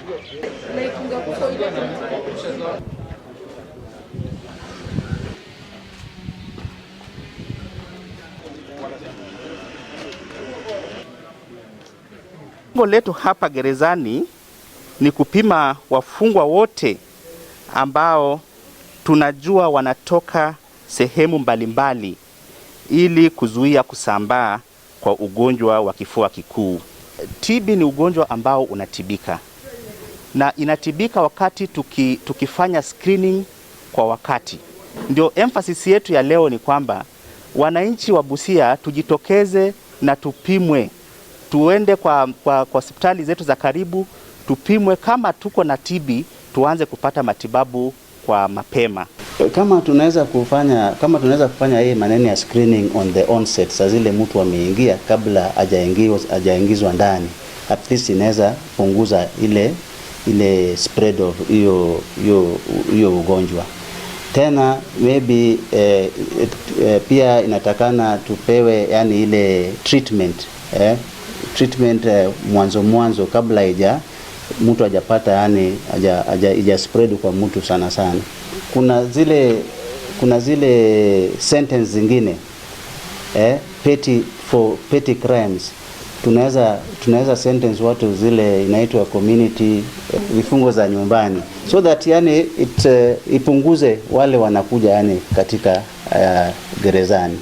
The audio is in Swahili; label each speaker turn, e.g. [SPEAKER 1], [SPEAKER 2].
[SPEAKER 1] Like ungekufa ile kitu.
[SPEAKER 2] Lengo letu hapa gerezani ni kupima wafungwa wote ambao tunajua wanatoka sehemu mbalimbali ili kuzuia kusambaa kwa ugonjwa wa kifua kikuu. TB ni ugonjwa ambao unatibika na inatibika wakati tukifanya screening kwa wakati. Ndio emphasis yetu ya leo ni kwamba wananchi wa Busia tujitokeze na tupimwe, tuende kwa hospitali zetu za karibu tupimwe, kama tuko na TB tuanze kupata matibabu kwa mapema.
[SPEAKER 3] Kama tunaweza kufanya hii maneno ya screening on the onset, saa zile mtu ameingia kabla hajaingizwa ndani, at least inaweza punguza ile spread of hiyo ugonjwa. Tena maybe pia inatakana tupewe yani ile treatment mwanzo mwanzo kabla ija mtu hajapata yani haja spread kwa mtu sana sana. Kuna zile sentence zingine petty for petty crimes tunaweza sentence watu zile inaitwa community vifungo za nyumbani so that yani it ipunguze wale wanakuja yani katika gerezani.